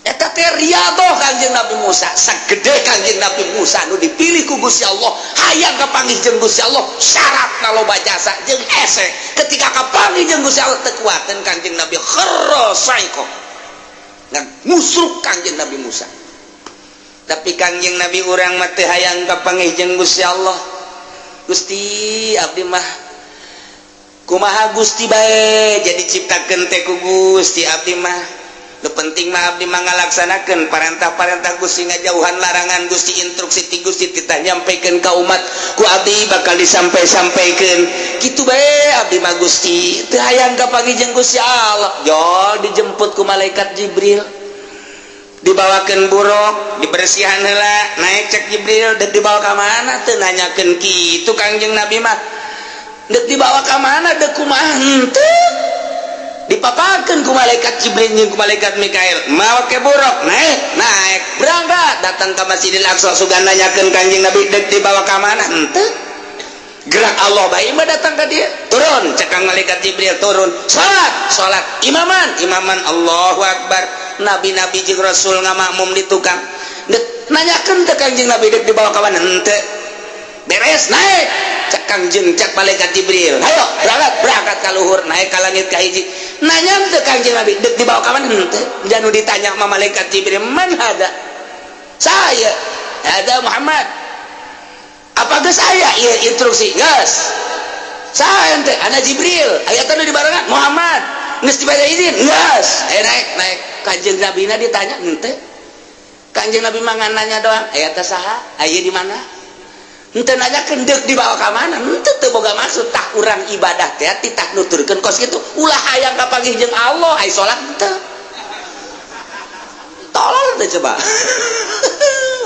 Eta teh riyadhah Kangjeng Nabi Musa. Sagede Kangjeng Nabi Musa nu dipilih ku Gusti Allah hayang kapanggih jeung Gusti Allah, syaratna loba jasa jeung hese. Ketika kapanggih jeung Gusti Allah, teu kuateun Kangjeng Nabi, kharra saiqo, ngusruk Kangjeng Nabi Musa. Tapi Kangjeng Nabi urang mah teu hayang kapanggih jeung Gusti Allah. Gusti, abdi mah kumaha Gusti bae, jadi ciptakeun teh ku Gusti. Abdi mah nu penting mah abdi mah ngalaksanakeun parentah-parentah Gusti, ngajauhan larangan Gusti, instruksi ti Gusti titah nyampaikan ka umat, ku abdi bakal disampai-sampaikeun, kitu bae abdi mah Gusti, teu hayang kapanggih jeung Gusti Allah. Jol dijemput ku malaikat Jibril, dibawakan buruk, dibersihan heula, naik. Cek Jibril, dek dibawa ka mana? Teu nanyakeun kitu Kangjeng Nabi mah. Dek dibawa ka mana, dek kumaha, henteu. Dipapakeun ku malaikat Jibril jeung ku malaikat Mikail, make buruk, naik, naik, berangkat, datang ke Masjidil Aqsa. Sugan nanyakeun Kangjeng Nabi dek dibawa ka mana, henteu. Gerak Allah bae mah datang ka dia. Turun, cek kang malaikat Jibril, turun, salat, salat, imaman, imaman, Allahu Akbar. Nabi-nabi jeung rasul ngamakmum di tukang. Dek nanyakeun teh Kangjeng Nabi dek dibawa ka mana, henteu. Beres, naik. Cek Kangjeng, cek malaikat Jibril, hayo berangkat. Berangkat ka luhur, naik ka langit ka hiji. Nanya teh Kangjeng Nabi dek dibawa ka mana, henteu. Janu ditanya sama malaikat Jibril, man hada? Saya ada Muhammad. Apa geus aya ieu instruksi? Geus. Saya teh ana Jibril, aya teh nu dibarengan Muhammad. Geus dibere izin? Geus. Eh, naik, naik. Kanjeng Nabi na ditanya henteu. Kanjeng Nabi mah nanya doang, aya teh saha? Aya di mana? Henteu nanyakeun deuk dibawa ka mana? Henteu, teu boga maksud. Tah, urang ibadah teh titah nuturkeun kos kitu. Ulah hayang kapanggih jeung Allah, ai salat henteu. Tolol teh coba.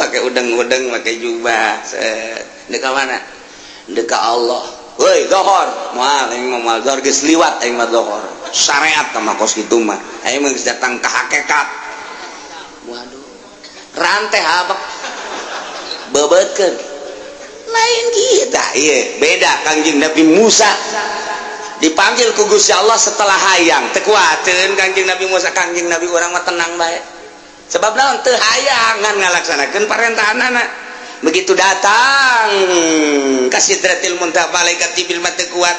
Pakai udeng-udeng, pakai jubah. Set. Deuk ka mana? Deuk ka Allah. Woi, dohor. Moal, aing mah moal dohor, geus liwat aing mah dohor. Syariat mah kos kitu mah. Aing mah geus datang ka hakikat. Waduh. Rantai habak. Bebeutkeun. Lain kita, iya, beda. Kangjeng Nabi Musa dipanggil ku Gusti Allah setelah hayang, teu kuateun Kangjeng Nabi Musa. Kangjeng Nabi urang mah tenang bae. Sebab naon? Teu hayang, ngan ngalaksanakeun parentahanana. Begitu datang ka Sidratil Muntaha, malaikat Jibril mah teu kuat.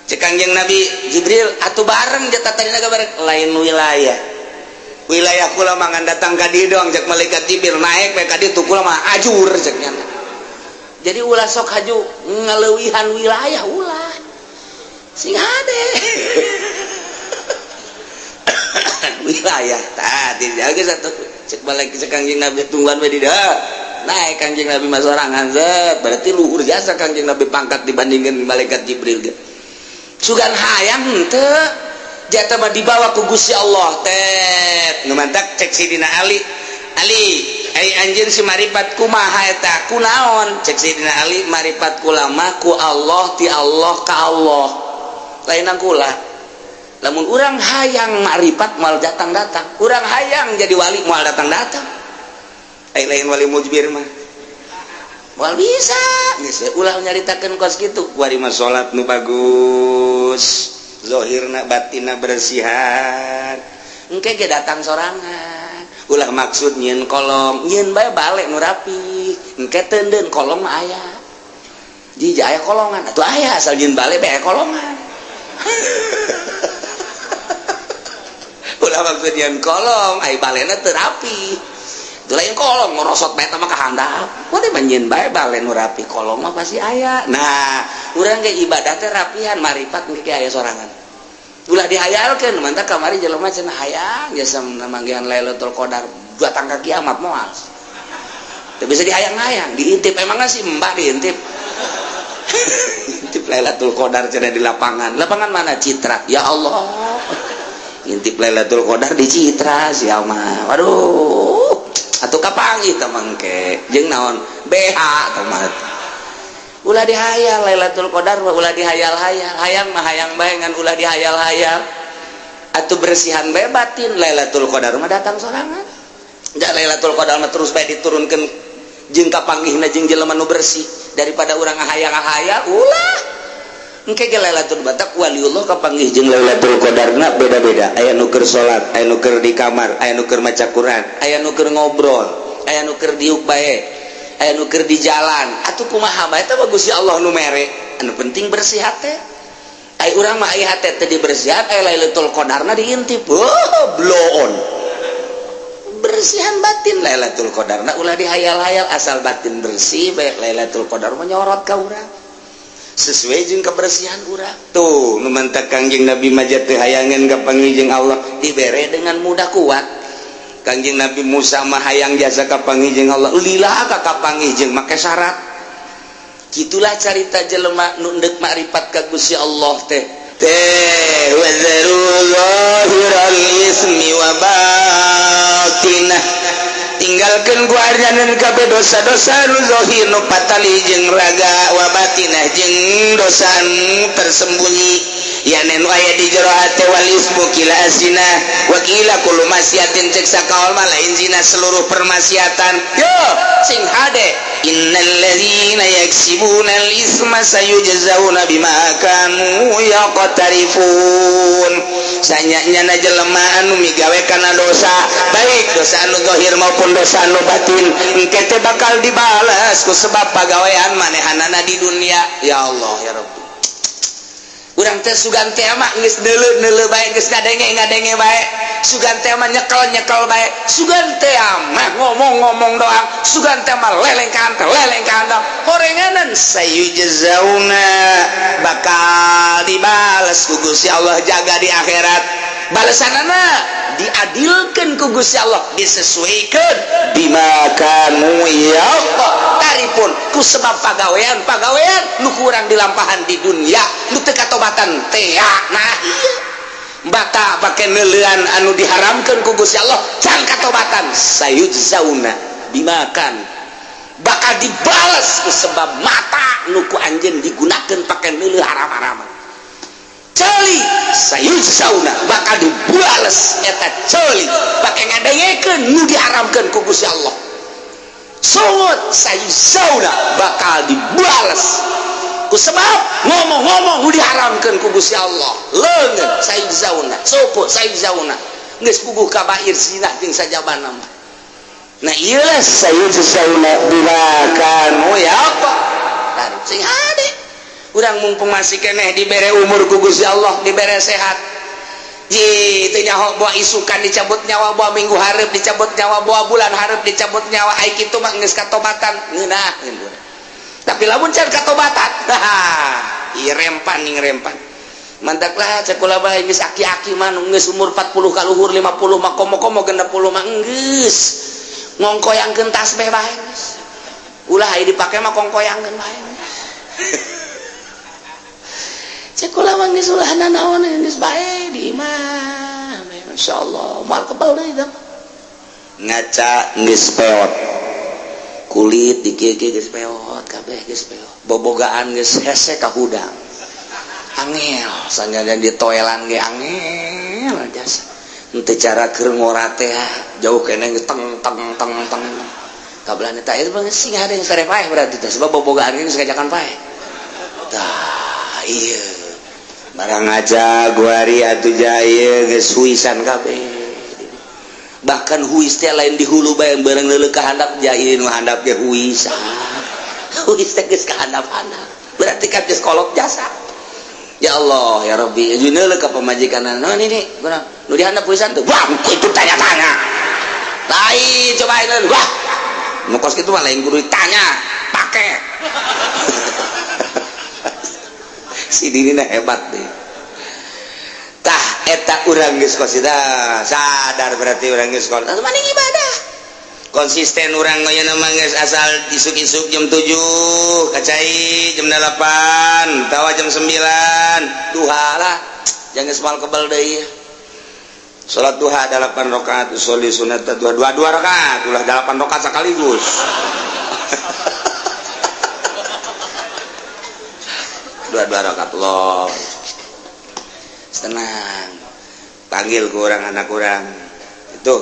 Cek Kangjeng Nabi Jibril, atuh bareng jatah tadina bareng, lain wilayah. Wilayah kula mah ngan datang ka dieu doang, cek malaikat Jibril, naik bae ka ditu kula mah ajur, cek nya. Jadi ulah sok haju ngaleuwihan wilayah, ulah. Sing hade. Wilayah tadi jaga satu, cek balik cek Kangjeng Nabi, tungguan we di dieu. Naik Kangjeng Nabi mah sorangan, zet. Berarti luhur jasa Kangjeng Nabi pangkat dibandingkan malaikat Jibril ge. Sugan hayang henteu. Jatah mah dibawa ku Gusti Allah tet. Nu mantak cek Sidina Ali, Ali, ai anjeun si maripat kumaha eta? Kunaon? Cek Sidina Ali, maripat kula mah ku Allah, ti Allah ka Allah. Lainan kula. Lamun urang hayang maripat moal datang-datang. Urang hayang jadi wali moal datang-datang. Ai lain wali mujbir mah. Moal bisa geus ulah nyaritakeun kos kitu. Kuari mah salat nu bagus, zahirna batinna bersihan, engke ge datang sorangan. Ulah maksud nyieun kolong, nyieun bae balik nu rapi, engke teundeun kolong mah aya. Jija aya kolongan atuh aya, asal nyieun balik bae kolongan. Ulah maksud nyieun kolong, ai balena teu rapi. Itu lain kolong ngorosot bae mah ka handap. Kuari mah nyieun bae bale nu rapi, kolong mah pasti aya. Nah, urang ge ibadah teh rapihan, maripat engke aya sorangan. Ulah dihayalkeun, mantap kamari jelema cenah hayang jasa manggihan Lailatul Qadar datang ka kiamat moal. Teu bisa dihayang-hayang, diintip emangna si Mbah diintip. Intip Lailatul Qadar cenah di lapangan. Lapangan mana? Citra. Ya Allah. Intip Lailatul Qadar di Citra sia mah. Waduh. Atuh kapanggih teh mangke jeung naon? BH teh mah. Ulah dihayal Lailatul Qadar mah, ulah dihayal-hayal. Hayang mah hayang bae ngan ulah dihayal-hayal. Atuh bersihan bae batin, Lailatul Qadar mah datang sorangan. Ja Lailatul Qadar mah terus bae diturunkeun jeung kapanggihna jeung jelema nu bersih daripada urang ngahayang-ngahayal ulah. Engke ge Lailatul Batak waliullah kapanggih jeung Lailatul Qadarna beda-beda. Aya nu keur salat, aya nu keur di kamar, aya nu keur maca Quran, aya nu keur ngobrol, aya nu keur diuk bae, aya nu keur di jalan. Atuh kumaha bae teh bagus ya Allah nu mere. Anu penting bersih hate. Ai urang mah ai hate teh dibersihan, ai Lailatul Qadarna diintip. Oh, blow on. Bersihan batin Lailatul Qadarna ulah dihayal-hayal, asal batin bersih bae Lailatul Qadar menyorot ka urang. Sesuai jeung kebersihan urang. Tuh, nu mantak Kangjeng Nabi mah teu hayangeun kapanggih jeung Allah dibere dengan mudah kuat. Kangjeng Nabi Musa mah hayang jasa kapanggih jeung Allah, lila ka kapanggih jeung make syarat. Kitulah carita jelema nu endek makrifat ka Gusti Allah teh. Teh wazaru zahiral ismi wa batinah. Tinggalkeun ku arjanan kabeh dosa-dosa nu zahir nu patali jeung raga, wa batinah jeung dosa nu tersembunyi ya nu aya di jero hate. Wal ismu kila azina wa kila kullu maksiatin, cek sakaol mah lain zina, seluruh permaksiatan. Yo sing hade, innal ladzina yaksibuna al isma sayujzauna bima kanu yaqtarifun. Sanyanya jelema anu migawe kana dosa, baik dosa anu zahir maupun dosa anu batin, engke teh bakal dibalas ku sebab pagawean manehanana di dunia. Ya Allah ya Rabbi, urang teh sugan teh mah geus neuleu-neuleu bae, geus ngadenge-ngadenge bae, sugan teh mah nyekel-nyekel bae, sugan teh mah ngomong-ngomong doang, sugan teh mah lelengkahan teh lelengkahan doang. Horenganan sayujzauna, bakal dibales ku Gusti Allah jaga di akhirat. Balesanana diadilkeun ku Gusti Allah, disesuaikan bima kanu yaqtarifun, ku sebab pagawean-pagawean nu kurang dilampahan di dunia nu teu katobatan teh. Nah iya, bata pake neuleuan anu diharamkeun ku Gusti Allah can katobatan, sayujzauna bima kan, bakal dibales ku sebab mata nu ku anjeun digunakeun pake neuleuh haram-haraman. Ceuli sayujzauna, bakal dibales eta ceuli pake ngadengekeun nu diharamkeun ku Gusti Allah. Sungut sayujzauna, bakal dibales ku sebab ngomong-ngomong nu diharamkeun ku Gusti Allah. Leungeun sayujzauna, suku sayujzauna, geus puguh kabair zina jeung sajabana mah. Nah ieu lah sayujzauna bima kanu yaqtarif. Sing hade urang mumpung masih keneh dibere umur ku Gusti Allah, dibere sehat. Ji teu nyaho boa isukan dicabut nyawa, boa minggu hareup dicabut nyawa, boa bulan hareup dicabut nyawa. Ai kitu mah geus katobatan ngeunaheun urang. Tapi lamun can katobatan, ieu rempan ning rempan. Mantaklah cek kula bae geus aki-aki mah nu geus umur 40 kaluhur, 50 mah, komo-komo 60 mah geus ngongkoyangkeun tasbih bae geus. Ulah ai dipake mah kongkoyangkeun bae. Cek kula mah geus ulah nanaon geus bae di imah. Masyaallah, moal kebal deui teh. Ngaca geus peot. Kulit di kieu geus peot, kabeh geus peot. Bobogaan geus hese ka hudang. Angel, sanajan di toelan ge angel jasa. Henteu cara keur ngora teh jauh keneh teng teng teng teng. Kabelah tah itu sing ada yang sare paeh berarti teh sebab bobogaan geus ngajakan paeh. Tah ieu. Barang aja guari atuh jaya geus huisan kabeh. Bahkan huis teh lain di hulu bae bareng leuleuk ka handap jaya nu handap ge huisan. Huis teh geus ka handap-handap. Berarti kan geus kolot jasa. Ya Allah ya Rabbi, jeung ka pamajikan naon ini guna nu dihandap huisan tuh. Wah, itu tanya-tanya. Lain cobain wah. Nu kos kitu mah lain kudu ditanya, pake. Si Dini hebat deh. Tah eta urang geus kos sadar berarti urang geus kos. Mending ibadah. Konsisten urang nya mah geus asal isuk-isuk jam 7 kacai jam 8 tawa jam 9 duha lah jangan geus moal kebal deui. Salat duha 8 rakaat usolli sunat duha 2 rakaat ulah 8 rakaat sekaligus. 2 rakaat loh. Tenang. Panggil ke orang anak orang. Itu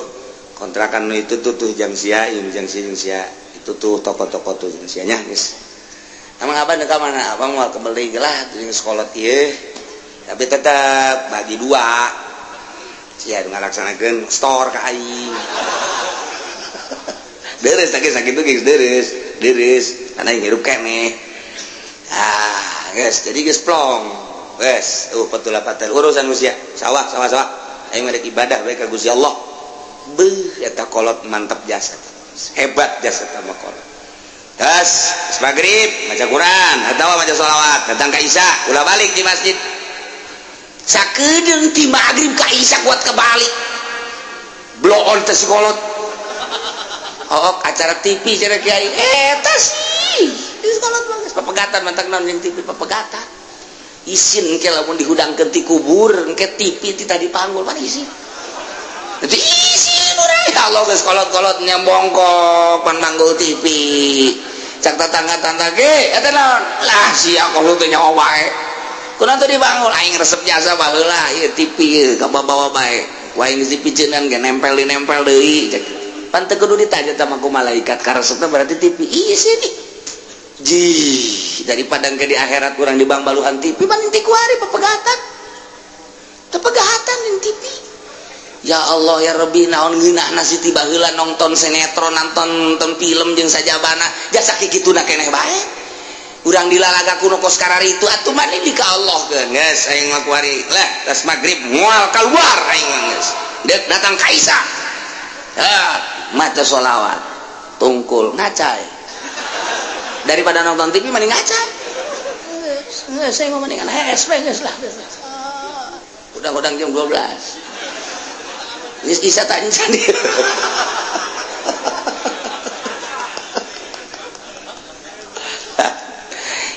kontrakan itu tuh jang sia, ini jang sia, jang sia. Itu tuh toko-toko tuh jang sianya, guys. Emang abang dekat mana? Abang mau kembali lah jeung sekolah ieu. Tapi tetap bagi dua. Sia ngalaksanakeun store ka aing. Deres teh sakitu geus deres, deres. Karena aing hirup keneh. Ah, guys, jadi geus plong. Guys, petul-patel urusan usia. Sawah, sawah, sawah. Aing mah ibadah bae ka Gusti Allah. Beuh eta kolot mantap jasa. Hebat jasa sama kolot. Terus maghrib maca Quran atawa maca sholawat, datang ka Isya, ulah balik di masjid. Sakedeung ti maghrib ka Isya kuat kebalik. Bloon teh si kolot. Oh, acara TV cenah kiai. Eta sih. Di kolot mah geus papegatan mantak naon jeung TV papegatan. Isin engke lamun dihudangkeun ti kubur, engke TV ti tadi panggul mana isin. Jadi isin urang ya Allah geus kolot-kolot nya bongkok pan manggul TV. Cak tetangga-tetangga ge eta naon? Lah sia kolot teh nyawa wae. Kunaon teu dibangun aing resep jasa baheula ieu TV ieu kabawa bae. Wae geus dipiceunan ge nempel-nempel deui cek. Pan teu kudu ditanya sama ku malaikat karesepna berarti TV. Isin ih. Jih, daripada ke di akhirat kurang di bangbaluhan TV paling ti kuari pepegatan. Tepegatan jeung TV. Ya Allah ya Rabbi naon ngeunahna si ti baheula nonton sinetron nonton film jeung sajabana jasa kikituna keneh bae. Urang dilalaga kuno kos kararitu atuh mah di ka Allah keun geus aing mah kuari. Lah tas magrib moal kaluar aing mah geus. Deuk datang ka Isa. Ah, maca sholawat. Tungkul ngacai. Daripada nonton TV mending ngaca. Geus saya mah mendingan HSP geus lah. Udang-udang jam 12. Geus isa tanya sandi.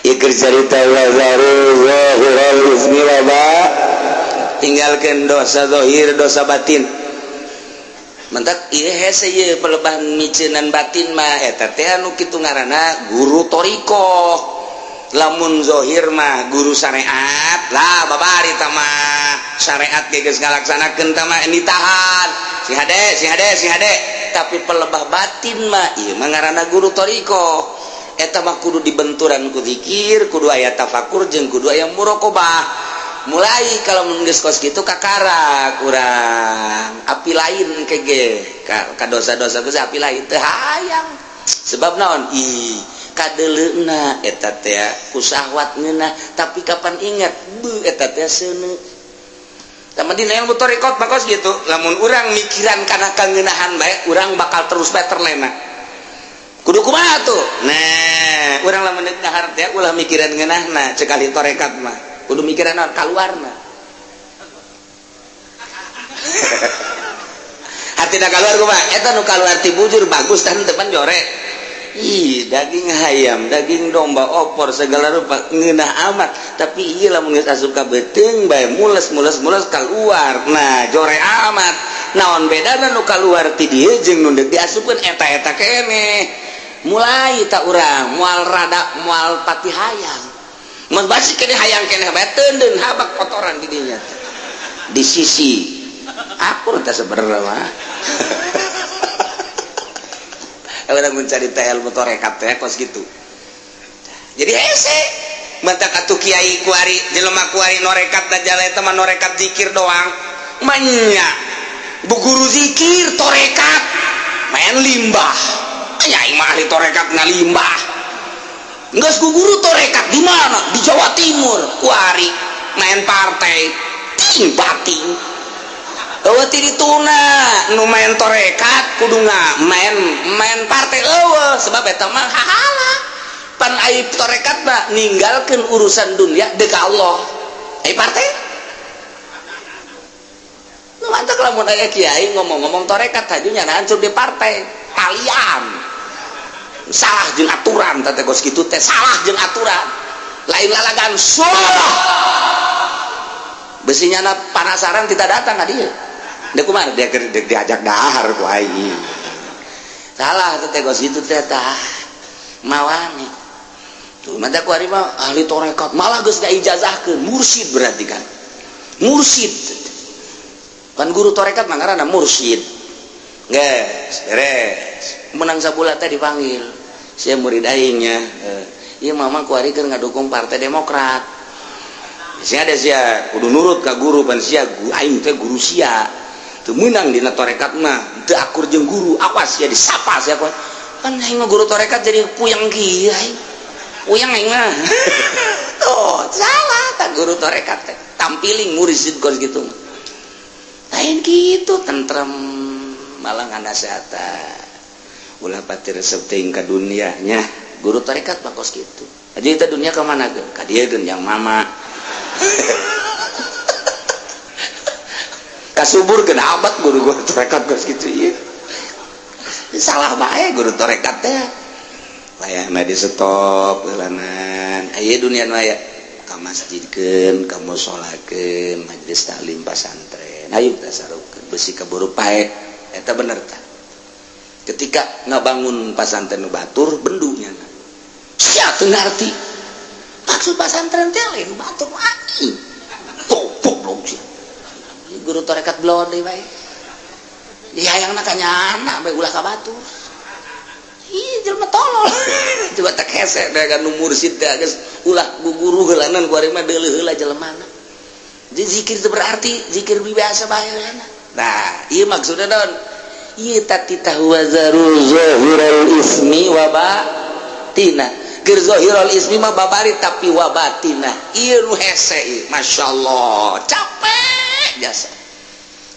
Ieu keur carita zahirul ismi wa ba. Tinggalkeun dosa zahir, dosa batin. Mentak ieu hese ieu pelebah miceunan batin mah eta teh anu kitu ngaranna guru thariqah. Lamun zahir mah guru syariat lah babari tah mah syariat ge geus ngalaksanakeun tah mah ditahan sing hade sing hade sing hade. Tapi pelebah batin mah ieu mah ngaranna guru thariqah. Eta mah kudu dibenturan ku zikir, kudu aya tafakur jeung kudu aya muraqabah. Mulai kalau mun geus kos kitu kakara kurang api lain kege ka dosa-dosa geus api lain teu hayang. Sebab naon? Ih, kadeleuna eta teh ku syahwat ngeunah, tapi kapan ingat beuh eta teh seuneu. Tah dina ilmu thariqat mah kos kitu, lamun urang mikiran kana kangeunahan bae, urang bakal terus bae terlena. Kudu kumaha tuh? Nah, urang lamun deuk dahar teh ulah mikiran ngeunahna cek ahli tarekat mah. Kudu mikiran naon kaluarna. Hatina kaluar kumaha? Eta nu kaluar ti bujur bagus tah depan jore. Ih, daging hayam, daging domba, opor segala rupa ngeunah amat. Tapi ieu lamun geus asup ka beuteung bae mules-mules-mules kaluar. Nah, jore amat. Naon bedana nu kaluar ti dieu jeung nu deuk diasupkeun eta-eta keneh. Mulai tak urang moal rada moal pati hayang. Mun basi keneh hayang keneh bae teundeun habak kotoran di dinya. Di sisi akur teh sebenarnya mah. Urang mencari teh ilmu torekat teh kos gitu. Jadi hese matak atuh kiai kuari jelema kuari norekat da jala eta mah norekat zikir doang. Manya bu guru zikir torekat main limbah. Nya aing mah ahli torekat ngalimbah. Geus ku guru torekat di mana? Di Jawa Timur kuari main partai ting bating. Eueuh ti dituna nu main torekat kudu main main partai eueuh sebab eta mah hahala. Pan ai torekat mah ninggalkeun urusan dunia deuk Allah. Ai partai nu mantak lamun aya kiai ngomong-ngomong torekat haju nya hancur di partai kalian. Salah jeung aturan teh kos kitu teh salah jeung aturan. Lain lalagan salah. Besinya na panasaran tidak datang ka dieu. Deuk kumaha dia diajak dahar ku aing. Salah teh kos kitu teh tah. Mawani. Tuh mata ku ari mah ahli torekat malah geus ngaijazahkeun mursyid berarti kan. Mursyid. Kan guru torekat mah ngaranna mursyid. Geus beres. Menang sabulan teh dipanggil. Sia murid aingnya. Ieu mama ku ari keur ngadukung Partai Demokrat. Sia ada sia kudu nurut ka guru pan sia aing teh guru sia. Teu meunang dina torekat mah, teu akur jeung guru, awas sia disapa sia ku. Kan aing mah guru torekat jadi puyeng kieu aing. Puyeng aing mah. Tuh, salah tak guru torekat teh. Tampiling mursyid kos gitu mah. Lain kitu tentrem malah nganasehatan. Ulah pati resep teuing ka dunia nya. Guru torekat mah kos kitu. Jadi kita dunia ka mana geun? Ka dieu geun yang mama. Kasubur geun abad guru-guru torekat kos kitu ieu. Salah bae guru torekat teh. Layakna di stop heulanan. Aya dunia nu aya ka masjidkeun, ka musolakeun, majelis taklim pasantren. Ayo tasarufkeun besi kaburu pae. Eta bener tah. Ketika ngabangun pasantren nu batur bendunya. Sia teu ngarti. Maksud pasantren teh lain batur aing. Goblok sia. Guru torekat belon deui bae. Di hayangna ka nyana bae ulah ka batur. Ih jelema tolol. Coba tak hese da kan nu mursyid teh geus ulah guguru heulanan ku ari mah deuleuh heula jelemana. Jadi zikir itu berarti zikir biasa bae heulana. Nah, ieu maksudna naon? Ieu tati tahuwazaru zahiral ismi wa batina. Keur zahirul ismi mah babari tapi wa batina. Ieu nu hese ieu, masyaallah, capek jasa.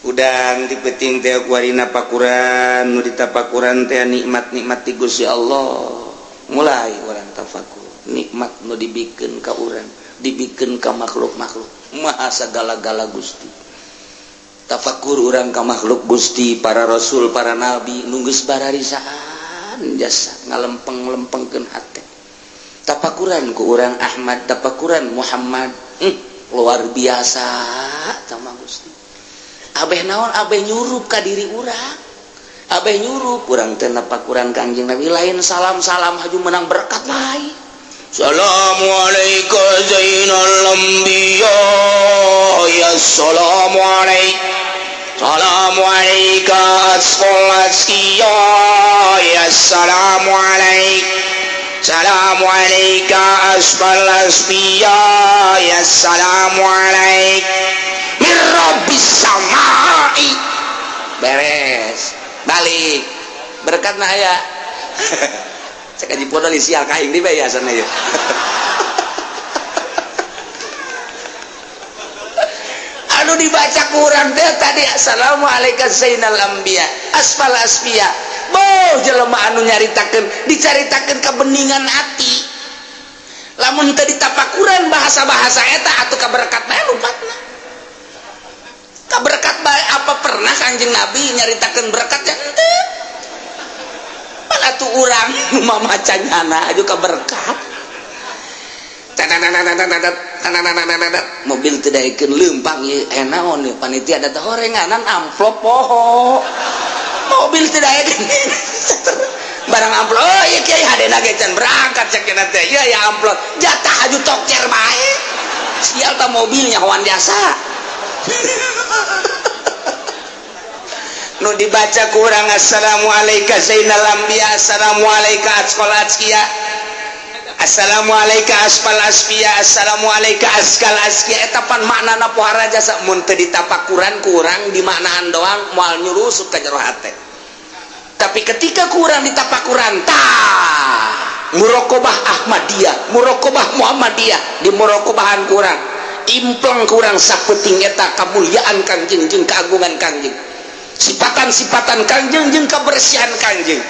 Udang di peting teh kuarina pakuran, nu ditapakuran teh nikmat-nikmat ti Gusti Allah. Mulai urang tafakur, nikmat nu dibikeun ka urang, dibikeun ka makhluk-makhluk. Maha sagala-gala Gusti. Tafakur urang ka makhluk Gusti, para rasul, para nabi nu geus bararisaan jasa ngalempeng-lempengkeun hate. Tafakuran ku urang Ahmad, tafakuran Muhammad, luar biasa sama Gusti. Abeh naon abeh nyurup ka diri urang. Abeh nyurup urang teh napakuran Kangjeng Nabi lain salam-salam haju menang berkat lain. Assalamualaikum zainal anbiya ya assalamu alaikum. Assalamualaikum asqal asqiya ya assalamu alaikum. Assalamualaikum asqal asbiya ya assalamu alaikum. Mirrobbis samai. Beres balik berkat nah ya. Cek aji podo sial ka aing di bae sana ya. Anu dibaca kurang teh tadi assalamualaikum zainal anbiya asfal asfiya. Boh jelema anu nyaritakeun dicaritakeun kebeningan hati. Lamun teu ditapakuran bahasa-bahasa eta atuh kaberkat bae lupatna. Kaberkat bae apa pernah Kanjeng Nabi nyaritakeun berkatnya henteu. Pan atuh urang mamaca nyana aju kaberkat. Mobil teu daekeun leumpang ieu naon ieu panitia da teh horenganan amplop poho. Mobil teu daekeun barang amplop. Oh ieu kiai hadena ge can berangkat cek cenah teh. Ieu ya amplop jatah aju tokcer bae. Sial ta mobilnya kawan jasa. Nu dibaca ku urang assalamualaikum zainal anbiya, assalamualaikum atqal atqiya, assalamualaikum asfal asfiya, assalamualaikum azkal azkiya. Eta pan maknana pohara jasa. Mun teu ditapakuran ku urang, dimaknaan doang, moal nyurusup ka jero hate. Tapi ketika ku urang ditapakuran, tah murokobah Ahmadiyah, murokobah Muhammadiyah, di murokobahan ku urang, impleng ku urang sapeting eta kamuliaan Kangjeng jeung keagungan Kangjeng, sifatan-sifatan Kangjeng jeung kebersihan Kangjeng.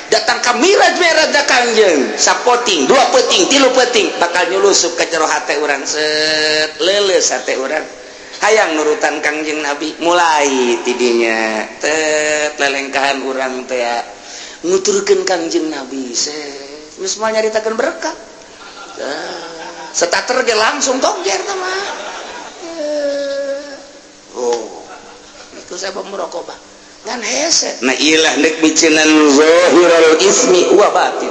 Datang ke miraj miraj Kangjeng sapoting, dua peting, tilu peting, bakal nyulusup ke jero hate urang, set leuleus hate urang, hayang nurutan Kangjeng Nabi. Mulai tidinya tet lelengkahan urang teh nuturkeun Kangjeng Nabi, set geus moal nyaritakeun berkah. Starter ge langsung tongjer tah mah. Oh, itu saya merokok ngan hese. Nah, ilah nek bicinan zahirul ismi wa batin.